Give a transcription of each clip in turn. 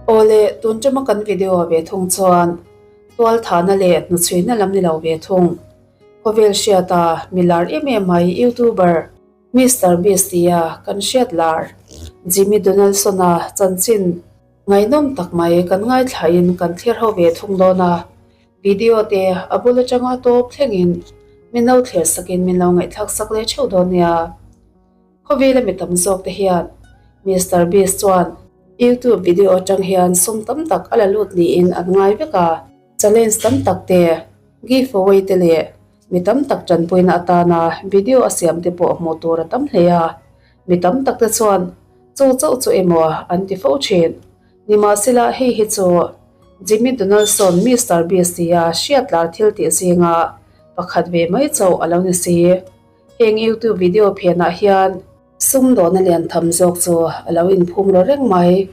Awle, tun tuma kan video ve thung chuan tualthahna leh hnuchhuina lam ni lo ve thung. Khawvel hriata mi lar em em mai YouTuber Mister Beast tia kan hriat lar Jimmy Donaldson-a chanchin ngaihnawm tak mai kan ngaithlain kan thlir ho ve thung dawn a. Video te a bul atanga tawp thlengin min lo thlir sakin min lo ngaihthlak sak leh theuh dawn nia. Khawvela mi tam zawk te hian Mister Beast chuan YouTube video atang hian sum tam tak a la lut niin an ngai vek a. Challenge tam tak te, giveaway te leh mi tam tak tanpuina atana video a siam te pawh hmuh tur a tam hle a. Mi tam tak te chuan chu chauh chu emaw an ti fo thin. Nimahsela hei hi chu Jimmy Donaldson Mister Beast tia hriatlar thil tih zinga pakhat ve mai chauh a lo ni si. Heng YouTube video phenah hian sumdawhna lian tham zawk chu a lo inphum ro reng mai.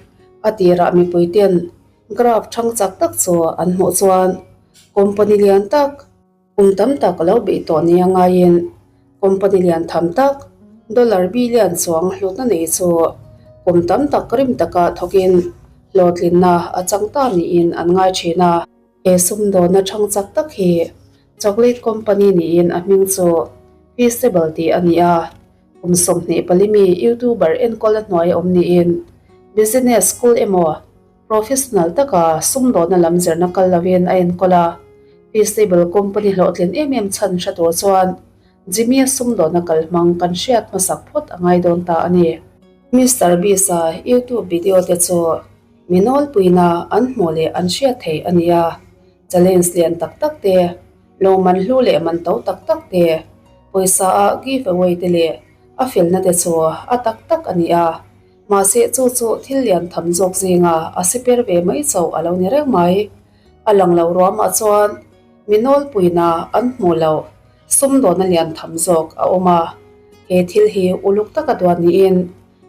A tirah mipui ten graph thang chak tak chu an hmuh chuan company lian tak, Kum tam tak a lo beih tawh nia ngaiin company lian tham tak dollar billion chuang hlutna nei chu kum tam tak rim taka thawkin hlawhtlinna a chang ta niin an ngai thin a. He sumdawnna thang chak tak hi chocolate company niin a hming chu Feastable tih a ni a, kum 24 mi youtuber enkawlna hnuaia awm niin business school emaw Professional taka sumdawhna lam zirna kal lovin a enkawl a, Feastable company hlawhtlin em em chhan hre tur chuan Jimmy-a sumdawhna kal hmang kan hriat hmasak phawt a ngai dawn ta a ni. Mister Beast-a YouTube video te chu mi nawlpuina an hmuh leh an hriat theih a ni a, challenge lian tak tak te, lawngman hlu leh man to tak tak te, pawisa a give away te leh a felna te chu a tak tak a ni a. Mahse chu chu thil lian tham zawk zinga a siper ve mai chauh a lo ni reng mai. A lang lo ruamah chuan mi nawlpuina an hmuh loh sumdawhna lian tham zawk a awm a. He thil hi uluk taka duan niin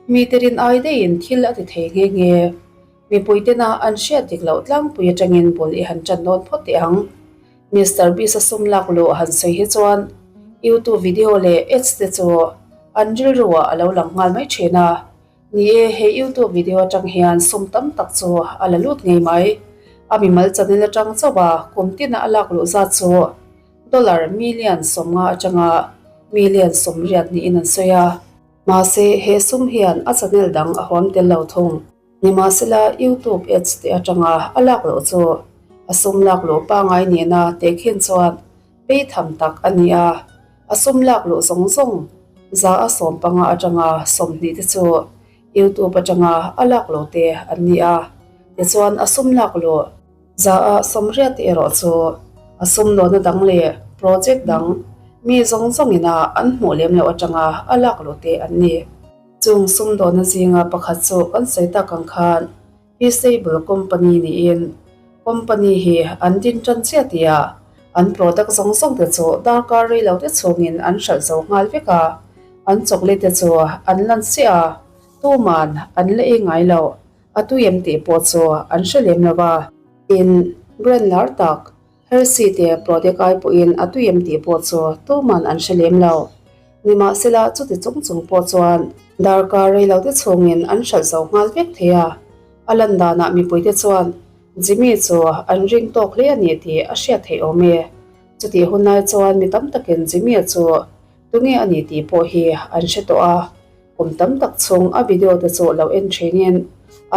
mite rin ai daihin thil a ti thei nghe nghe. Mipui tena an hriat dik loh tlangpui atangin bul i han tan dawn phawt teh ang. Mister Beast-a sum lak luh han sawi hi chuan YouTube video leh ads te chu an rilru ah a lo lang nghal mai thin a. Ni e, he YouTube video atang hian sum tam tak chu a la lut ngei mai. A mimal channel atang chauh a kum tina a lak luh zat chu dollar million 50 atanga million 80 niin an sawi a. Mahse, he sum hian a channel dang a huam tel lo thung. Nimahsela, YouTube ads te atanga a lak loh chu a sum lak luh pangngai nena tehkhin chuan pei tham tak a ni a, a sum lak luh zawng zawng 115 atanga 20 te chu YouTube atanga a lak loh te an ni a, tichuan a sum lak luh 80% te erawh chu a sum lawhna dang leh project dang mi zawng zawngina an hmuh lem loh atanga a lak luh te an ni. Chung sumdawhna zinga pakhat chu kan sawi tak ang khan Feastable Company niin company hi an din tan chiah tihah an product zawng zawng te chu darkar rei lo te chhungin an hralh zo nghal vek a, an chocolate te chu an lan chiah a, tuman an la ei ngai lo, a tui em tih pawh chu an hre lem lo va. Tin, brand lar tak Hershey te product ai pawhin a tui em tih pawh chu tuman an hre lem lo. Nimahsela chuti chung chung pawh chuan darkar rei lo te chhungin an hralh zo nghal vek thei a. A lan danah mipuite chuan Jimmy chu an ring tawk hle a ni tih a hriat theih awm e. Chutih hun lai chuan mi tam takin Jimmy-a chu tunge a ni tih pawh hi an hre tawh a. Kum tam tak chhung a video te chu lo en thinin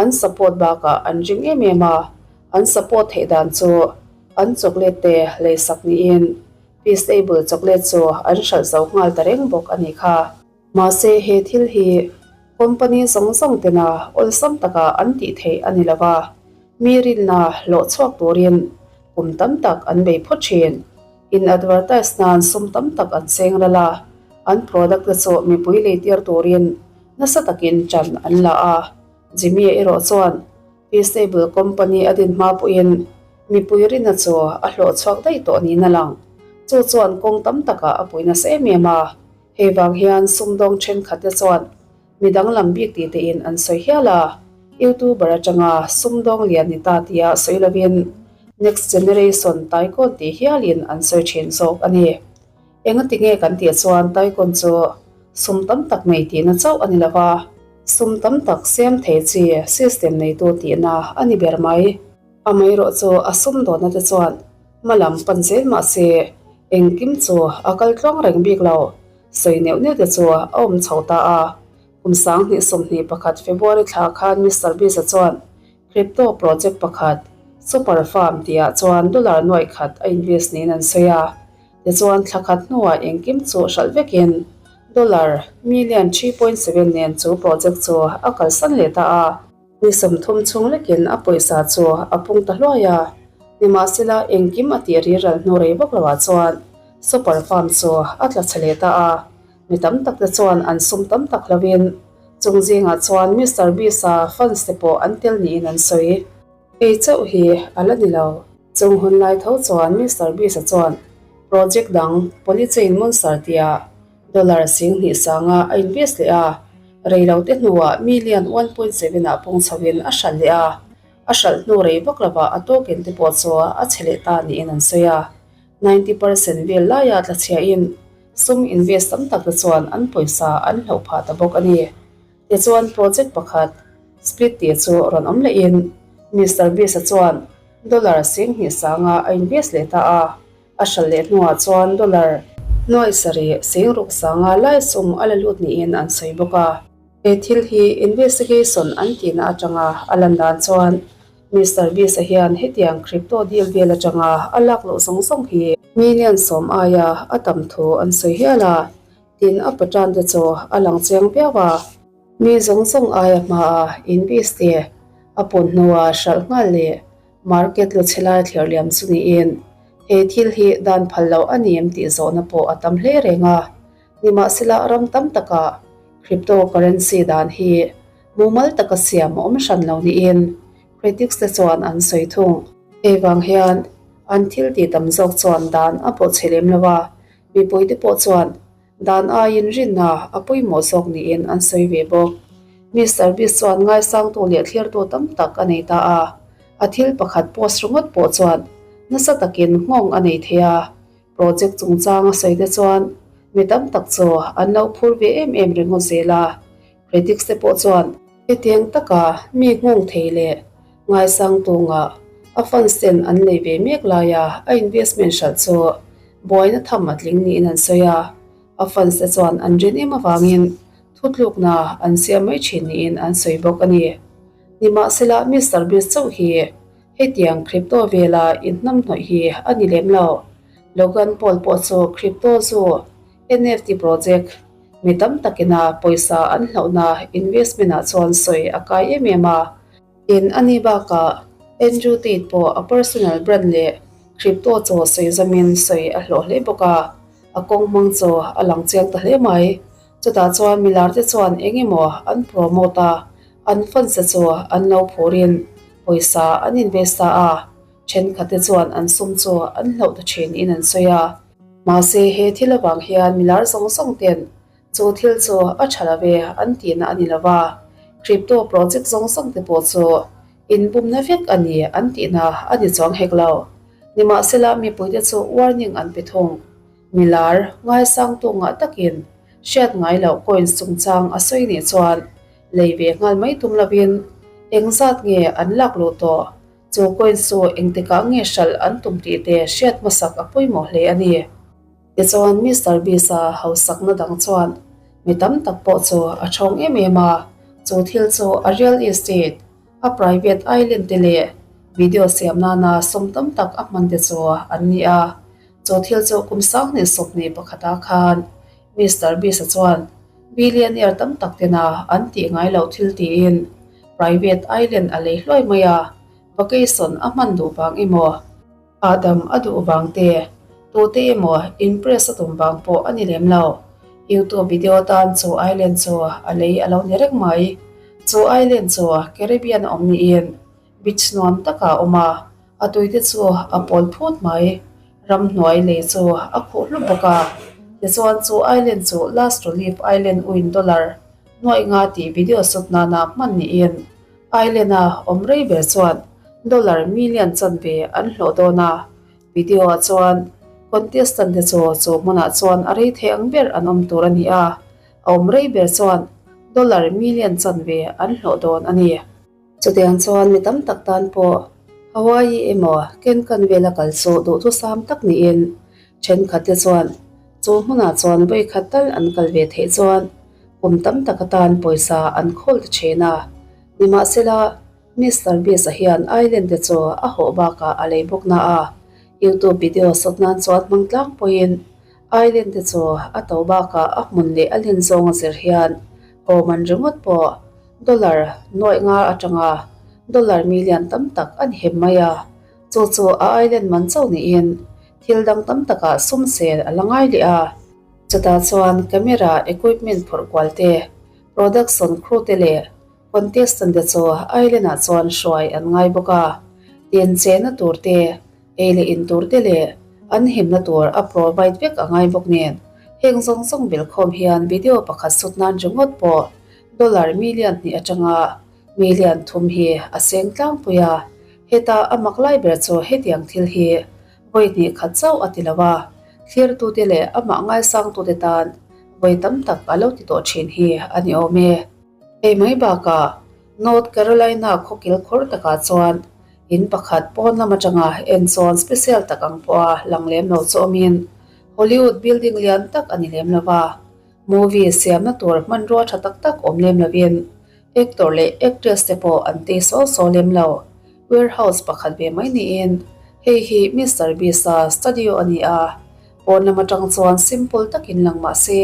an support bakah an ring em em a. An support theih dan chu an chocolate te lei sak niin Feastable chocolate chu an hralh zo nghal ta reng bawk a nih kha. Mahse he thil hi company zawng zawng tena awlsam taka an tih theih a ni lo va, mi rinna hlawh chhuak turin kum tam tak an bei phawt thin. In advertise nan sum tam tak an seng ral a, an product te chu mipui lei tir turin nasa takin tan an la a. Jimmy-a erawh chuan Feastable Company a din hma pawhin mipui rina chu a hlawh chhuak daih tawh niin a lang. Chu chuan kawng tam takah a pui nasa em em a, hei vang hian sumdawng thenkhat te chuan mi danglam bik tih tein an sawi hial a, YouTuber atanga sumdawng lian ni ta tia sawi lovin Next Generation Tycoon tih hialin an sawi thin zawk a ni. Engati nge kan tih chuan Tycoon chu sum tam tak nei tihna chauh a ni lo va. Sum tam tak siam thei chi system neitu tihna a ni ber mai. Amaherawh chu a sumdawnna te chuan hma lam pan zel mah se engkim chu a kal tluang reng bik lo. Sawi neuh neuh te chu a awm chho ta a. Kum 2021 February thla khan Mister Beast-a chuan Crypto project pakhat Super Farm tihah chuan dollar nuaih khat a invest niin an sawi a. Tichuan thla khat hnuah engkim chu hralh vekin dollar million 3.7 nen chu project chu a kalsan leh ta a. Ni 30 chhung lekin a pawisa chu a pung ta hluai a. Nimahsela engkim a tih ri ral hnu rei vak loah chuan Super Farm chu a tla chhe leh ta a. Mi tam tak te chuan an sum tam tak lovin chung zingah chuan Mister Beast-a fans te pawh an tel niin an sawi. Hei chauh hi a la ni lo. Chung hun lai tho chuan Mister Beast-a chuan project dang Polychain Monster tia dollar 2000 sanga a invest leh a, rei lo te hnuah million 1.7 ah pung chhoin a hralh leh a, a hralh hnu rei vak lovah a token te pawh chu a chhe leh ta niin an sawi a. 90 percent vel laia tla chhiahin sum invest tam tak te chuan an pawisa an hloh phah ta bawk a ni. Tichuan project pakhat split tih chu rawn awm lehin Mister Beast-a chuan dollar 20,000 sanga a invest leh ta a, a hralh leh hnuah chuan dollar nuaih sarih 60,000 sanga lai sum a la lut niin an sawi bawk a. He thil hi investigation an tihna atanga a lan dan chuan Mister Beast-a hian hetiang crypto deal vel atanga a lak loh zawng zawng hi million sawm aia a tam thu an sawi hial a. Tin, a patan te chu a lang chiang viau a. Mi zawng zawng aia hmaa in beast te a pawn hnua hralh nghal leh market lu chhe lai thler liam chu niin he thil hi dan phal loh a ni em tih zawhna pawh a tam hle reng a. Nimahsela ram tam takah crypto currency dan hi mumal taka siam a awm hran lo niin critics te chuan an sawi thung. Hei vang hian an thil tih tam zawk chuan dan a bawhchhe lem lo a, Mipuite pawh chuan dan aiin rinna a pawimawh zawk niin an sawi ve bawk. Mister Beast chuan ngaisangtu leh thlirtu tam tak a nei ta a, a thil pakhat post ringawt pawh chuan nasa takin nghawng a nei thei a. Project chungchang a sawi te chuan mi tam tak chu an lo phur ve em em ringawt zel a. Critics te pawh chuan hetiang taka mi nghawng thei leh Ngaisang tunga a fans ten an lei ve mek laia a investment hralh chu buaina tham a tling niin an sawi a, a fans te chuan an rin em avangin thutlukna an siam mai thin niin an sawi bawk a ni. Nimahsela Mister Beast chauh hi hetiang crypto vela inhnamhnawih hi a ni lem lo. Logan Paul pawh chu crypto zu NFT project mi tam takina pawisa an hlauhna investment ah chuan sawi a kai em em a. In a nih bakah Andrew Tate pawh a personal brand leh crypto chaw sawi zamin sawi a hlawh hle bawk a, a kawng hmang chaw a lang chiang ta hle mai. Chutah chuan milar te chuan eng emaw an promote a, an fans te chu an lo phurin pawisa an invest ta a, thenkhat te chuan an sum chu an hloh ta thin in an sawi a. Mahse he thil avang hian milar zawng zawng ten Chu thil chu a tha lo ve an tihna a ni lo va, crypto project zawng zawng te pawh chu inbumna vek a ni an tihna a ni chuang hek lo. Nimahsela mipuite chu warning an pe thung. Milar, ngaisangtu ngah takin hriat ngai loh coins chungchang a sawi nih chuan lei ve nghal mai tum lovin engzat nge an lak luh tawh, chu coins chu engtikah nge hralh an tum tih te hriat hmasak a pawimawh hle a ni. Tichuan Mister Beast-a hausakna dang chuan mi tam tak pawh chu a thawng em em a, chu thil chu a real estate, a private island te leh video siam nana sum tam tak a hman te chu an ni a. Chu thil chu kum 2021 ah khan Mister Beast-a chuan billionaire tam tak tena an tih ngai loh thil tiin private island a lei hluai mai a, vacation a hman duh vang emaw, Hahdam a duh vang te, tute emaw impress a tum vang pawh a ni lem lo. YouTube video atan chu island chu a lei a lo ni reng mai. Chu island chu Caribbean a awm niin beach nuam takah a awm a, a tuite chu a pawl phut mai. Ramhnuai lei chu a khuh hlup bawk a. Tichuan chu island chu Last Relief Island uin dollar nuaih nga tih video shoot nana hman niin Island-a awm rei ber chuan dollar million chanve an hlawh dawn a, video-ah chuan contestant te chu chu hmunah chuan a rei thei ang ber an awm tur a ni a, a awm rei ber chuan Dollar million chanve an hlawh dawn a ni. Chutiang chuan mi tam tak tan pawh Hawaii emaw Cancun vela kal chu duhthusam tak niin thenkhat te chuan chu hmunah chuan vawi khat tal an kal ve theih chuan kum tam tak atan pawisa an khawl ta thin a. Nimahsela, Mister Beast-a hian island te chu a hawh bakah a lei bawk na a, YouTube video sawt nan chuan hmang tlang pawhin island te chu a to bakah a hmun leh a len zawng a zir hian haw man ringawt pawh dollar nuaih nga atanga dollar million tam tak a ni hem mai a, chu chu a island man chauh niin thil dang tam takah sum sel a la ngai leh a. Chutah chuan camera equipment phawrh kual te, production crew te leh Contestant te chu island ah chuan hruai an ngai bawk a, tin chehna tur te, ei leh in tur te leh an himna tur a provide vek a ngai bawk nen. Heng zawng zawng belkhawm hian video pakhat sut nan ringawt pawh dollar million hnih atanga million thum hi a seng tlangpui a, heta a mak lai ber chu hetiang thil hi vawi hnih khat chauh a ti lo a, thlirtute leh amah ngaisangtute tan vawi tam tak a lo ti tawh thin hi a ni awm e. Hei mai bakah North Carolina khawkil khawr takah chuan in pakhat pawn lam atanga en chuan special tak ang pawha lang lem lo chu awmin Hollywood building lian tak a ni lem lo va, movie siamna tur hmanrua tha tak tak awm lem lovin actor leh actress te pawh an tei saw saw lem lo. Warehouse pakhat ve mai niin hei hi Mister Beast-a studio a ni a, pawn lam atang chuan simple takin lang mah se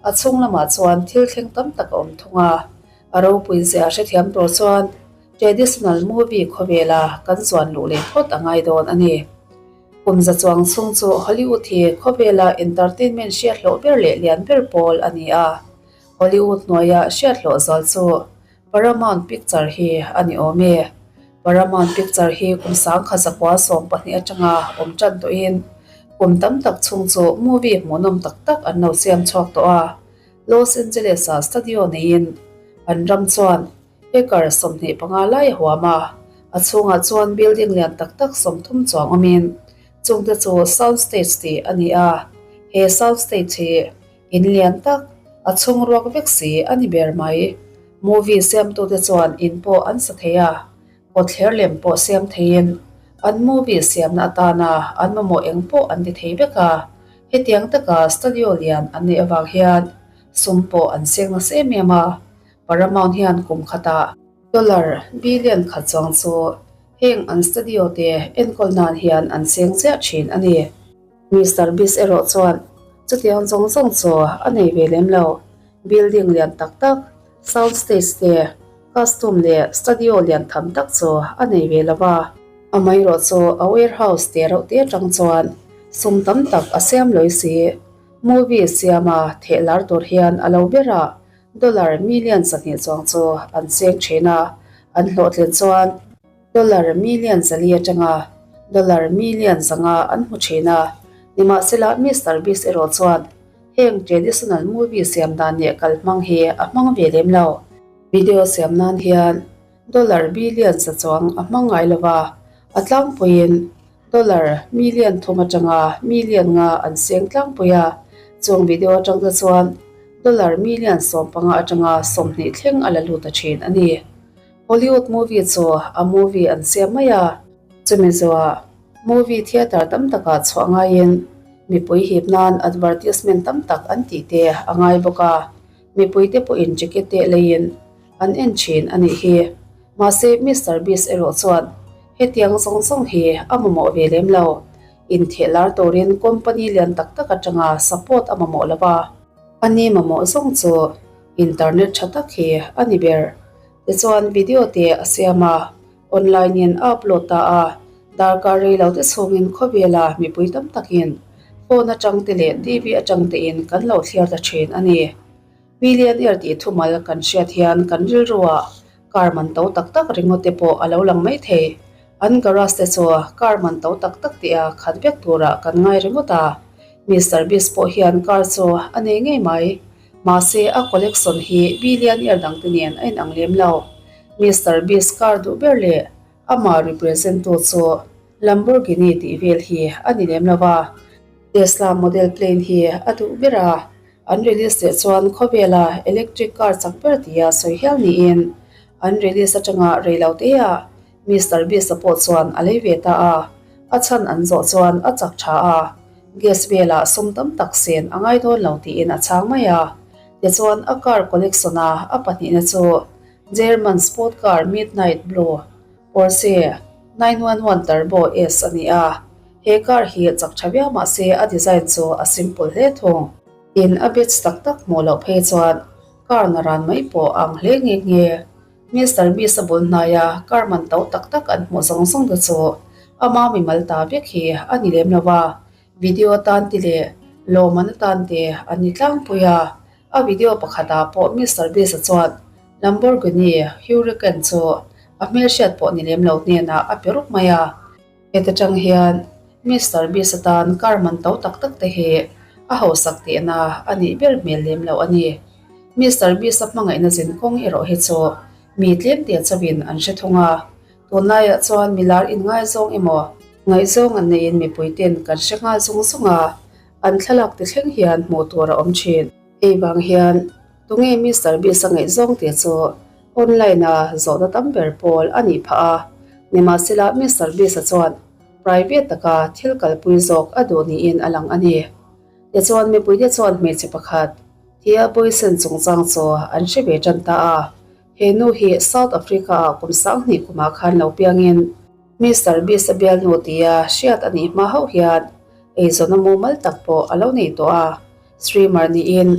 A chhung lamah chuan thil thleng tam tak a awm thung a, a ropui zia hrethiam tur chuan traditional movie khawvela kan zuan luh leh phawt a ngai dawn a ni. Kum za chuang chhung chu Hollywood hi khawvela entertainment hriathlawh ber leh lian ber pawl a ni a, Hollywood hnuaia hriathlawh zual chu Paramount Picture hi a ni awm e. Paramount Picture hi kum sangkha zakua 12 atanga awm tan tawhin kum tam tak chhung chu movie hmuhnawm tak tak an lo siam chhuak tawh a. Los Angeles-ah studio neiin an ram chuan acre 25 lai a huam a, a chhungah chuan building lian tak tak 30 chuang awmin chungte chu sound stage tih a ni a. He sound stage hi In lian tak, a chhung ruak vek si a ni ber mai. Movie siamtute chuan in pawh an sa thei a, kawtthler lem pawh siam theiin an movie siamna atana an mamawh eng pawh an ti thei vek a. Hetiang taka studio lian an neih avang hian sum pawh an seng nasa em em a, Paramount hian kum khatah dollar billion khat chuang chu heng an studio te enkawl nan hian an seng chiah thin a ni. Mister Beast erawh chuan chutiang zawng zawng chu a nei ve lem lo. Building lian tak tak, sound stage te, costume leh studio lian tham tak chu a nei ve lo va. Amaherawh chu a warehouse te reuh te atang chuan sum tam tak a siam lawi si. Movie siama theh lar tur hian a lo ber a, dollar million 2 chuang chu an seng thin a, an hlawhtlin chuan Dollar million 4 atanga dollar million 500 an hmu thin a, nimahsela Mister Beast erawh chuan heng traditional movie siam dan leh kalhmang hi a hmang ve lem lo. Video siam nan hian dollar billion 100 chuang a hmang ngai lo va, a tlangpuiin dollar million 3 atanga million 5 an seng tlangpui a, chung video atang te chuan dollar million 15 atanga 20 thleng a la lut ta thin a ni. Hollywood movie chu a movie an siam mai a, chumi zuah movie theatre tam takah chhuah ngaiin mipui hip nan advertisement tam tak an tih te a ngai bawk a, mipui te pawhin ticket te leiin an en thin a nih hi. Mahse Mister Beast erawh chuan hetiang zawng zawng hi a mamawh ve lem lo, intheh lar turin company lian tak tak atanga support a mamawh lo a, a ni mamawh zawng chu internet tha tak hi a ni ber. Tichuan video te a siam a, online in a upload ta a, darkar rei lo te chhungin khawvela mipui tam takin phone atang te leh TV atang te in kan lo thliar ta thin a ni. Millionaire tih thumal kan hriat hian kan rilruah car man to tak tak ringawt te pawh a lo lang mai thei. An garage te chu car man to tak tak tih a khat vek turah kan ngai ringawt a, Mister Beast pawh hian car chu a nei ngei mai. Mahse, a collection hi billionaire dangte nen a inang lem lo. Mister Beast car duh ber leh amah represent tu chu Lamborghini tih vel hi a ni lem lo va. Tesla model plane hi a duh ber a. An release leh chuan khawvela electric car chak ber tia sawi hial niin an release atanga rei lo teah Mister Beast-a pawh chuan a lei ve ta a, a chhan an zawh chuan a chak tha a, gas velah sum tam tak sen a ngai dawn lo tiin a chhang mai a. Tichuan a car collection-a a pahnihna chu German sport car Midnight Blue Porsche 911 Turbo S a ni a, he car hi chak tha viau mah se a design chu a simple hle thung. In a batch tak tak hmuh loh phei chuan car naran mai pawh a ang hle nghe nghe. Mister Beast a bul hnaia car man to tak tak an hmuh zawng zawng te chu ama mimal ta vek hi a ni lem lo a, video atan te leh lawmman atan te an ni tlangpui a. A video pakhatah pawh Mister Beast-a chuan Lamborghini Huracan chu a hmelhriat pawh ni lem lo hnenah a pe rup mai a. Heta tang hian Mister Beast-a tan car man to tak tak te hi a hausak tihna a nih ber hmel lem lo a ni. Mister Beast-a hmangaihna zin kawng erawh hi chu mi tlem te chauhin an hre thung a. Tunlaiah chuan milar inngaizawng emaw ngaihzawng an neiin mipuiten kan hre nghal zung zung a. An thlalak ti thleng hian hmuh tur a awm thin. Hei vang hian tunge Mister Beast a ngaihzawng tih chu online a zawhna tam ber pawl a nih phah a. Nimahsela Mister Beast a chuan private taka thil kalpui zawk a duh niin a lang a ni. Tichuan mipuite chuan hmeichhe pakhat Thea Booysen chungchang chu an hre ve tan ta a. He nu hi South Africa ah kum 2000 kumah khan lo piangin Mister Beast a bialnu tia hriat a nih hma hauh hian eizawn a mumal tak pawh a lo nei tawh a, streamer niin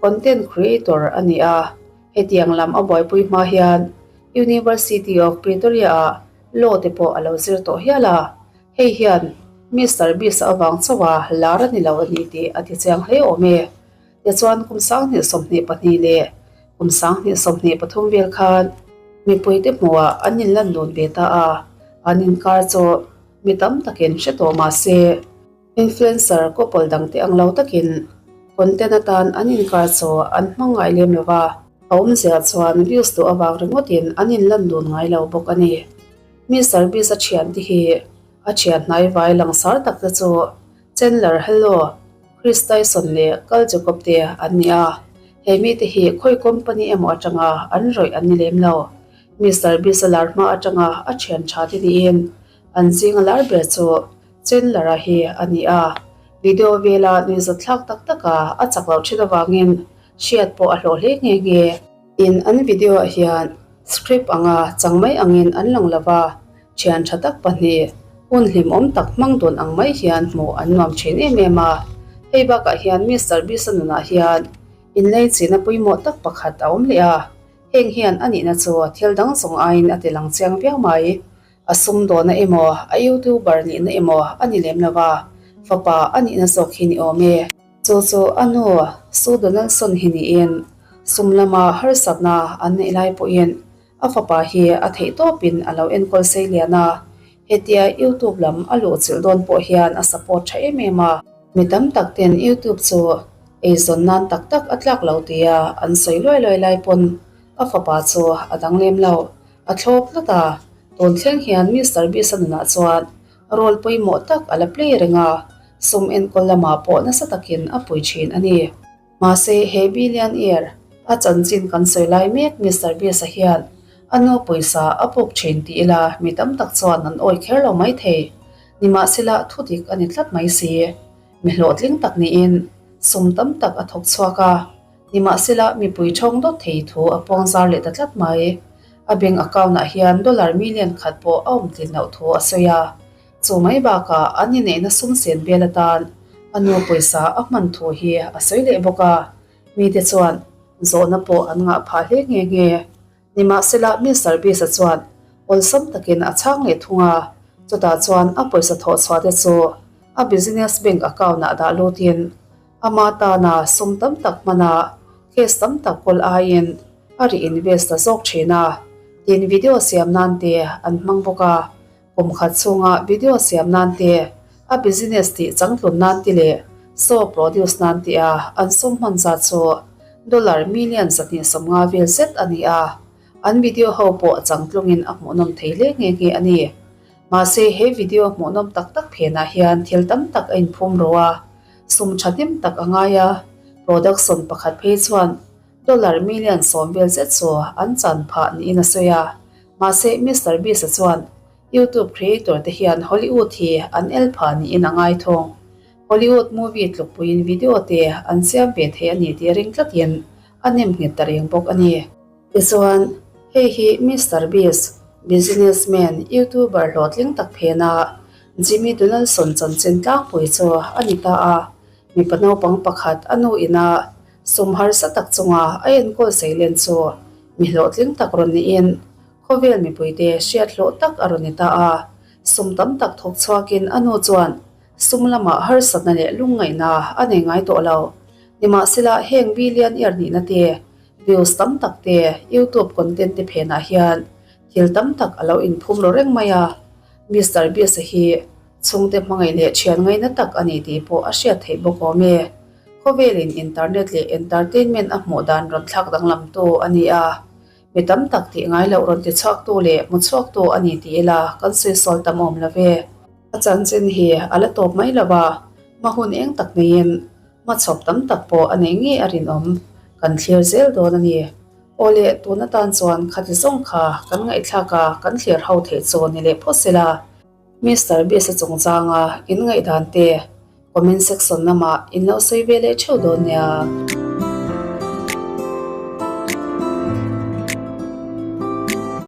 content creator a ni a, hetiang lam a buaipui hma hian University of Pretoria ah law te pawh a lo zir tawh hial a, hei hian Mister Beast-a avang chauh a lar a ni lo a ni tih a ti chiang hle awm e. Tichuan kum 2022 leh kum 2023 vel khan mipuite hmuhah an inlan dun ve ta a, an inkar chu mi tam takin hre tawh mah se, influencer couple dangte ang lo takin content atan an inkar chu an hmang ngai lem lo va, a awmzia chuan views duh avang ringawtin an inlan dun ngai lo bawk a ni. Mister Beast-a thiante hi a thian hnaivai langsar takte chu Chandler Hello, Chris Tyson leh Kal Jacob te an ni a, he mite hi khawi company emaw atanga an rawih an ni lem lo. Mister Beast a lar hma atanga a thian tha te niin an zinga lar ber chu Chandler-a hi a ni a, video vela nuihzat thlak tak taka a chak loh thin avangin hriat pawh a hlawh hle nghe nghe. In an video ah hian script anga chang mai angin an lang lova, Thian tha tak pahnih, hun hlimawm tak hmang dun ang mai hian hmuh an nuam thin em em a. Hei bakah hian Mister Beast-a nunah hian inleichihna pawimawh tak pakhat a awm leh a, heng hian a nihna chu thil dang zawng aiin a ti lang chiang viau mai. A sumdawhna emaw, a YouTuber nihna emaw a ni lem lo va, fapa a nihna zawk hi ni awm e. Chu chu a nu Sue Donaldson hi niin sum lama harsatna an neih lai pawhin A fapa hi a theih tawpin a lo enkawl sei lian a, hetia YouTube lam a luhchilh dawn pawh hian a support tha em em a. Mi tam tak ten YouTube chu eizawn nan tak tak a tlak lo tia an sawi luai luai lai pawn a fapa chu a dang lem lo, a thlawp tlat a. Tun thleng hian Mister Beast-a nunah chuan role pawimawh tak a la play reng a, sum enkawl lamah pawh nasa takin a pui thin a ni. Mahse, he billionaire a chanchin kan sawi lai mek Mister Beast-a hian a nu pawisa a puk thin tih ila mi tam tak chuan an awi kher lo mai thei. Nimahsela, thu dik a ni tlat mai si. Mi hlawhtling tak niin sum tam tak a thawk chhuak a, nimahsela mipui thawng dawt thei thu a puang zar leh ta tlat mai. A bank account-ah hian dollar million khat pawh a awm tlin loh thu a sawi a. Chu mai bakah an inneihna sum sen vel atan a nu pawisa a hman thu hi a sawi leh bawk a, mite chuan zawhna pawh an ngah phah hle nghe nghe. Nimahsela Mister Beast-a chuan awlsam takin a chhang leh thung a, chutah chuan a pawisa thawh chhuah te chu a business bank account-ah dah lutin ama tana sum tam tak hmana case tam tak kawl aiin a reinvest ta zawk thin a, tin video siam nan te an hmang bawk a. Kum khat chhunga video siam nan te, a business tih changtlun nan te leh show produce nan te a an sum hman zat chu dollar million 250 vel zet a ni a, an video ho pawh changtlungin a hmuhnawm thei hle nghe nghe a ni. Mahse he video hmuhnawm tak tak phenah hian thil tam tak a inphum ro a, sum thahnem tak a ngai a. Production pakhat phei chuan dollar million 10 vel zet chu an chan phah niin a sawi a. Mahse Mister Beast-a chuan YouTube creator te hian Hollywood hi an el phah niin a ngai thung. Hollywood movie tlukpuiin video te an siam ve thei a ni tih ring tlatin a nem nghet ta reng bawk a ni. Tichuan, hei hi Mister Beast, businessman, YouTuber hlawhtling tak phena Jimmy Donaldson chanchin tlangpui chu a ni ta a. Mipa naupang pakhat a nu ina sum harsa tak chunga a enkawl seilen chu mi hlawhtling tak rawn niin khawvel mipuite hriat hlawh tak a rawn ni ta a. Sum tam tak thawk chhuakin a nu chuan Sum lamah harsatna leh lungngaihna a nei ngai tawh lo. Nimahsela heng billionaire nihna te, views tam tak te, YouTube content te phenah hian thil tam tak a lo inphum ru reng mai a. Mister Beast-a hi chhungte hmangaih leh thian ngaina tak a ni tih pawh a hriat theih bawk awm e. Khawvelin internet leh entertainment a hmuh dan rawn thlak danglamtu a ni a. Mi tam tak tih ngai loh rawn tichhuaktu leh hmuchhuaktu a ni ti ila kan sawisawl tam awm lo ve. A chanchin hi a la tawp mai lo a, hma hun eng tak neiin hmachhawp tam tak pawh a nei ngei a rinawm. Kan thlir zel dawn a ni. Aw le, tun atan chuan khati zawng kha kan ngaihthlak a, kan thlir ho theih chu ni leh phawt sela. Mister Beast-a chungchanga in ngaihdan te comment section lamah in lo sawi ve leh theuh dawn nia.